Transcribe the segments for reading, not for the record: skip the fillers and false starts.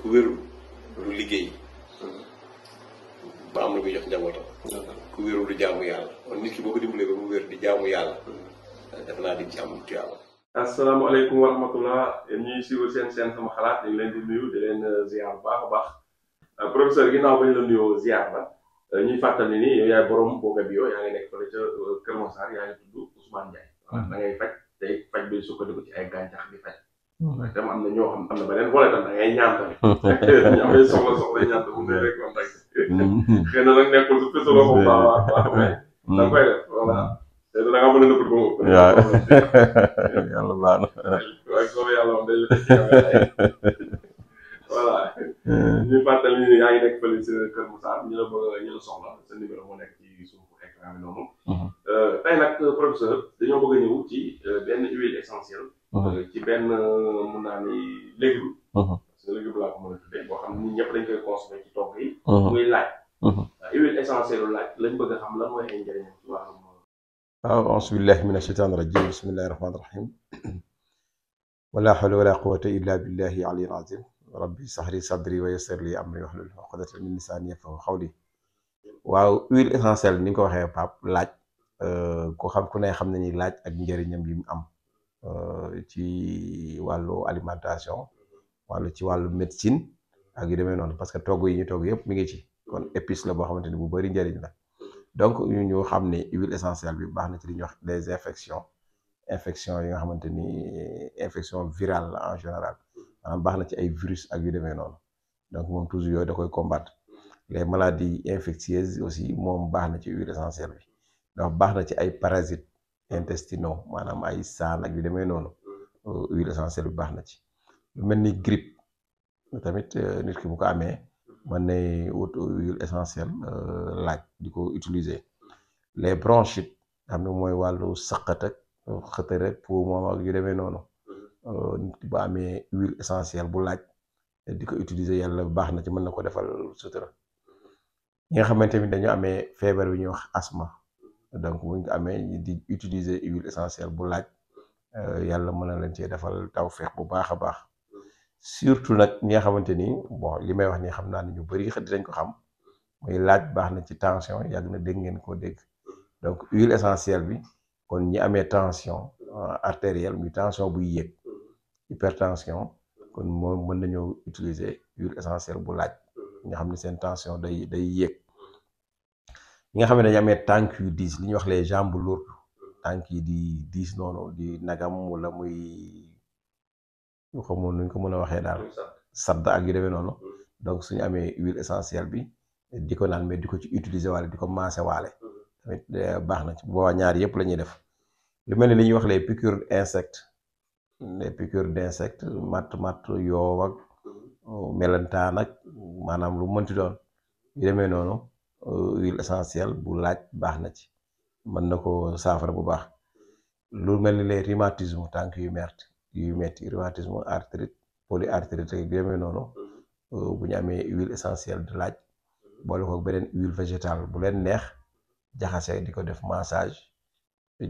ku wérul du liggéey ba am na muy jox njabootam. ku wérul du jaamu yàlla kon nit ki boo ko dimbalee ba mu wér di jaamu yàlla def naa di ci am tuyaaba. asalaamaaleykum wa rahmatullah ñuy suivre seen sama xalaat ñu ngi leen di nuyu di leen ziar bu baax a baax professeur ginnaaw bañ la nuyoo ziar la ñuy fàttali ni yow yaay borom Boga Bio yaa ngi nekk fële ca Kër Massar yaa ngi tudd Ousmane Ndiaye. da ngay faj tey faj bi sukkandiku ci ay gàncax di faj. tam am na ñoo xam am na beneen volet tam da ngay ñaan tamit. ñu amee soxla ñaan bu ne rek contact. xëy na nag nekkul su fekkee loo xam baax mais da koy def voilà. te da nga mën a nëbb ba mu. waaw yàlla baax na. waaye soo yàlla moom day voilà. ñu fàttali ni yaa ngi nekk fële sa Kër Massar ñu la bëgg ñu la soxla sa numéro moo nekk ci suufu écran bi noonu. tey nag professeur dañoo bëgg a ñëw ci benn huile essentielle. ci benn mun naa ni légume. parce que légume laa ko mën a tuddee boo xam ni ñëpp dañ koy consommer ci togg yi. muy laaj. huile essentielle laaj lañ bëgg a xam lan mooy ay njëriñam ci wàllum. waaw auzu billahi mina shaytaani rajim bismillahi rahmaani rahim wala hawla wala quwwata illa billahi aliyyil azim rabbi sahri sadri wa yassir li amri wahlul uqdatan min lisani yafqahu qawli. waaw huile essentielle ni nga ko waxee Pape laaj ko xam ku ne xam na ni laaj ak njëriñam yi mu am ci wàllu alimentation wàllu ci wàllu médecine ak yu demee noonu parce que togg yi ñu togg yëpp mi ngi ci kon épice la boo xamante ni bu bëri njëriñ la. donc ñu xam ne huile essentielle bi baax na ci li ñuy wax des infections yi nga xamante ni infection virale la en général maanaam baax na ci ay virus ak yu demee noonu donc moom toujours yooyu da koy combattre les maladies infectieuses aussi moom baax na ci huile essentielle bi donc baax na ci ay parasites intestinaux maanaam ay saan ak yu demee noonu huile essentielle bi baax na ci lu mel ni grippe tamit nit ki bu ko amee mën nay wut huile essentielle laaj di ko utiliser les bronchites xam ne mooy wàllu saqat ak xëtër ak poumon ak yu demee noonu nit ki bu amee huile essentielle bu laaj di ko utiliser yàlla baax na ci mën na ko defal sutura ñi nga xamante ni dañu amee feebar bi ñuy wax asthme donc buñ ko amee di utiliser huile essentielle bu laaj yàlla mën na leen cee defal tawfeex bu baax a baax. surtout nag ñi nga xamante ni bon li may wax nii xam naa ne ñu bëri dinañ ko xam muy laaj baax na ci tension yàgg na dégg ngeen koo dégg donc huile essentielle bi kon ñi amee tension artérielle muy tension buy yéeg hypertension kon moom mën nañoo utiliser huile essentielle bu laaj nga xam ne seen tension day yéeg ñi nga xam ne dañu amee tànk yu diis li ñuy wax les jambes lourdes tànk yi di diis noonu di nagam wala muy ñu xamoon nuñ ko mën a waxee daal sadd ak yu demee noonu donc suñu amee huile essentielle bi di ko naan mais di ko ci utiliser waale di ko maase waale tamit baax na ci boobaa ñaar yëpp la ñuy def lu mel ni li ñuy wax les piqûres d'insectes matt yoo ak melentaan ak maanaam lu mënti doon yu demee noonu huile essentielle bu laaj baax na ci mën na ko saafara bu baax lu mel ni les rhumatismes tànk yu metti rhumatisme arthrite polyarthrite ak demee noonu bu ñu amee huile essentielle de laaj boole ko beneen huile végétale bu leen neex jaxase di ko def massage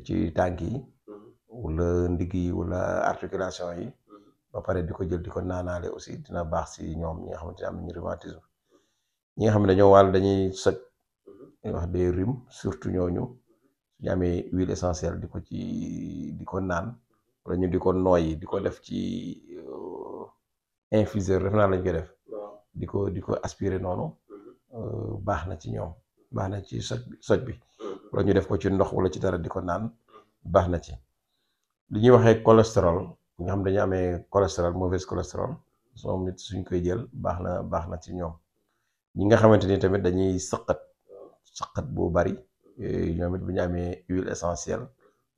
ci tànk yi wala ndigg yi wala articulation yi ba pare di ko jël di ko naanaale aussi dina baax si ñoom ñi nga xamante ne am nañu rhumatisme ñi nga xam ne dañoo wàll dañuy soj ñuy wax des rhumes surtout ñooñu suñu amee huile essentielle di ko naan wala ñu di ko nooyi di ko def ci infuseur def naa lañ koy def di ko aspirer noonu baax na ci ñoom baax na ci soj bi wala ñu def ko ci ndox wala ci dara di ko naan baax na ci li ñuy waxee cholestérol nga xam dañu amee cholestérol mauvaise cholestérol moom nit suñ koy jël baax na ci ñoom ñi nga xamante ni tamit dañuy saqat bu bari ñoom it bu ñu amee huile essentielle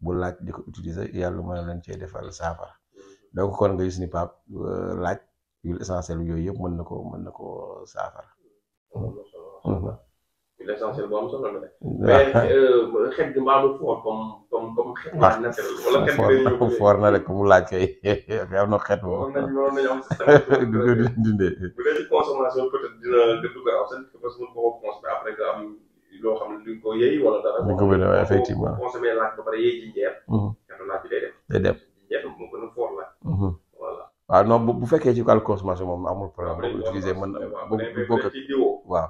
bu laaj di ko utiliser yàlla mën na leen cee defal saafara donc kon nga gis ni Pape laaj huile essentielle yooyu yëpp mën na ko saafara. huile essentielle bu am solo la mais xet gi mbaa du foor comme xet maa naturel wala xet gi foor na rek mu laaj kay am na xet boobu. waroon nañu am système du dundee. bu dee ci consommation peut-être dina dugg aw sax parce que mën ko consommer après nga am loo xam ne duñ ko yëy wala dara. duñ ko bëri waaye effectivement consommer laaj ba pare yëy jinjeer. xetu laaj bi day dem. day dem jinjeer moo gën a foor laaj. voilà waaw non bu fekkee ci wàllu consommation moom amul problème boo ko utiliser mën boo ko waaw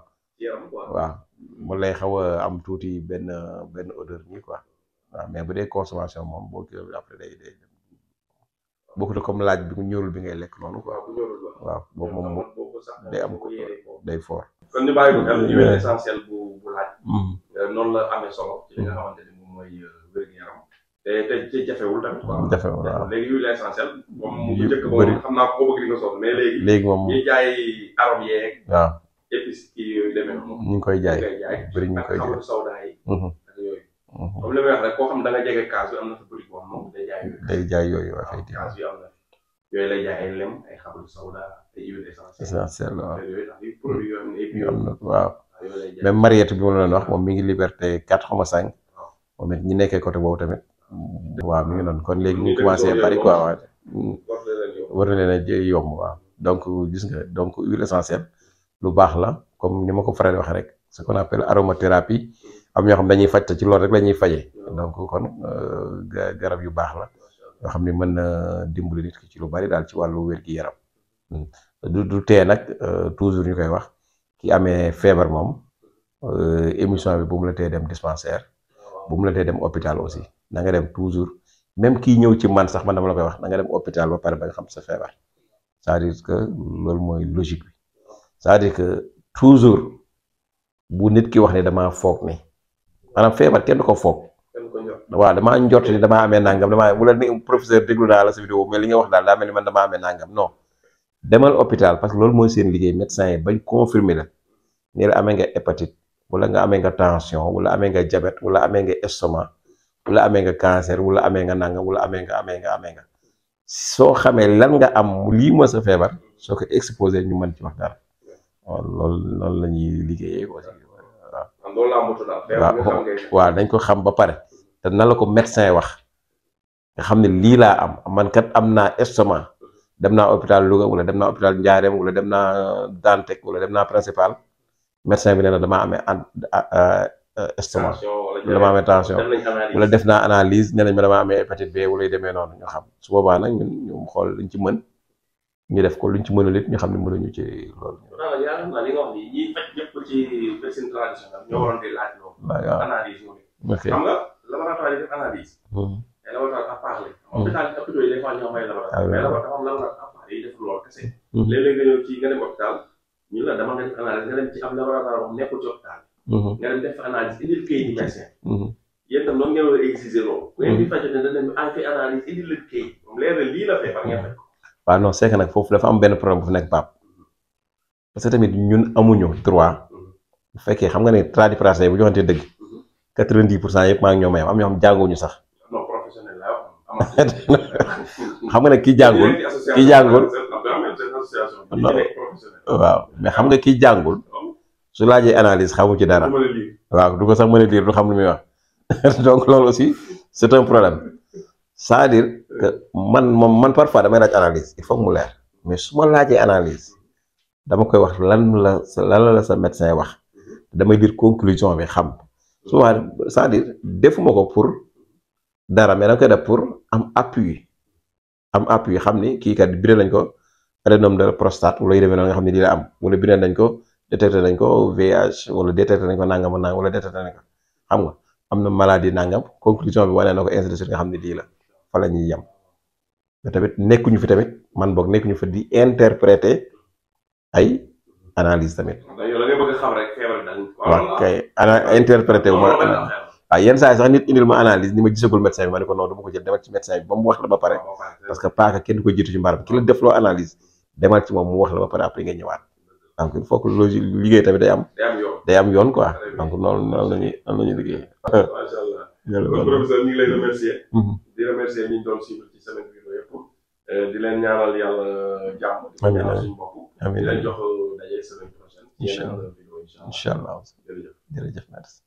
waaw mu lay xaw a am tuuti benn odeur nii quoi waaw mais bu dee consommation moom boo kii après day bokkul comme laaj bi ñuulul bi ngay lekk noonu quoi waaw boobu moom day am ko day fort. kon ñu bàyyi ko xel huile essentielle bu laaj. noonu la amee solo ci li nga xamante ni moom mooy wér-gu-yaram te jafewul tamit quoi. jafewul waaw léegi huile essentielle moom bu njëkk ba moom xam naa ko bëgg di nga soxla mais léegi moom ñuy jaay arôme yeeg. waaw épices kii yooyu demee noonu. ñu ngi koy jaay bëri ñu ngi koy jaay ak xamul sawda yi. ak yooyu. comme li may wax rek koo xam da nga jege kaas bi am na sa boutique boo xam moom day jaay yooyu. day jaay yooyu waaw effectivement kaas bi am na yooyu lay jaay ay lem ay xamul sawda ay huile essentielle waaw yooyu tax yu produit yoo xam ne et puis am na waaw même Mariette bi ma la doon wax moom mi ngi Liberté 4,5 moom it ñi nekkee côté boobu tamit waaw mi ngi noonu kon léegi ñu ngi commencé bari quoi waaw war na leen a yomb waaw donc gis nga donc huile essentielle lu baax la comme ni ma ko faral di waxee rek ce qu'on appelle aromathérapie am ñoo xam dañuy faj te ci loolu rek la ñuy fajee donc kon garab yu baax la yoo xam ni mën na dimbali nit ki ci lu bari daal ci wàllu wér-gi-yaram du tee nag toujours ñu koy wax ki amee feebar moom émission bi bu mu la tee dem dispensaire bu mu la tee dem hôpital aussi na nga dem toujours même kii ñëw ci man sax man dama la koy wax na nga dem hôpital ba pare ba nga xam sa feebar c'est-à-dire que loolu mooy logique bi c'est-à-dire que toujours bu nit ki wax ne damaa foog ni maanaam feebar kenn du ko foog waaw damaa njort ni damaa amee nangam damaa wala ni professeur déglu naa la sa vidéo mais li nga wax daal daa mel ni man damaa amee nangam non demal hôpital parce que loolu mooy seen liggéey médecin yi bañ confirmer la ni la amee nga hépatite wala nga amee nga tension wala amee nga diabète wala amee nga estomac wala amee nga cancer wala amee nga nangam wala amee nga soo xamee lan nga am lii mooy sa feebar soo ko exposé ñu mën ci wax dara waaw loolu la ñuy liggéeyee aussi waaw dañ ko xam ba pare te na la ko médecin wax nga xam ne lii laa am man kat am naa estomac dem naa hôpital Louga wala dem naa hôpital Ndiarème wala dem naa Dantec wala dem naa principal médecin bi nee na damaa amee estomac wala damaa amee tension wala def naa analyse nee nañ ma damaa amee hépatite B wala yu demee noonu ñu xam su boobaa nag ñu xool luñ ci mën ñu def ko luñ ci mënul it ñu xam ne mënuñu ci loolu. yaakaar naa li nga wax nii ñiy faj ñëpp ci médecine traditionnelle ñoo waroon di laaj loolu. analyse moom it. xam nga laboratoire yi def analyse. ay laboratoire à part lañ. hôpital yi des fois ñoo may laboratoire. mais dafa am laboratoire à part yi def loolu kese. léeg-léeg nga ñëw ci nga dem hôpital ñu la dama nga def analyse nga dem ci am laboratoire boo nekkul ci hôpital. nga dem def analyse indil këyit yi médecin. yéen tam noonu ngeen war a exiger loolu. bu ngeen di fajjate ne dañ ne fi analyse indil leen këyit moom leer na lii la feebar ngeen faj ko. waaw non c'est que nag foofu dafa am benn problème bu fi nekk Pape parce que tamit ñun amuñu droit bu fekkee xam nga ne tradipraticien bu joxante dëgg 90% yëpp maa ngi ñoo may am ñoo xam jànguñu sax. non professionnel la xam nga ne kii jàngul waaw mais xam nga kii jàngul su laajee analyse xamu ci dara waaw du ko sax mën a lire du xam lu muy wax donc loolu aussi c'est un problème c'est-à-dire que man parfois damay laaj analyse il faut que mu leer mais su ma laajee analyse dama koy wax lan la sa médecin wax damay lire conclusion bi xam souvent c'est-à-dire defuma ko pour dara mais dama koy def pour am appui xam ni kii kat bindee nañ ko adénome de prostate wala yu demee noonu nga xam ne lii la am wala bindee nañ ko détecté nañ ko VIH wala détecté nañ ko nangam wala détecté nañ ko xam nga am na maladie nangam conclusion bi wane na ko institut nga xam ne lii la fa la ñuy yem mais tamit nekkuñu fi tamit man boog nekkuñu fi di interpréter ay analyse tamit. waaw kay interpréter wu ma. waaw yenn saa yi sax nit indil ma analyse ni ma gisagul médecin bi ma ne ko non du ma ko jël demal ci médecin bi ba mu wax la ba pare parce que paaka kenn du ko jiitu ci mbaar bi ki la def loo analyse demal ci moom mu wax la ba pare après nga ñëwaat donc il faut que logique liggéey tamit day am yoon quoi donc noonu la ñuy liggéey. macha allah kon professeur ñu ngi lay remercier. di remercier ñi ñu doon suivre ci semaine bi yëpp di leen ñaanal yàlla jàmm. di ñaanal suñu bopp. amiin di leen jox daje semaine prochaine. incha allah jërëjëf merci.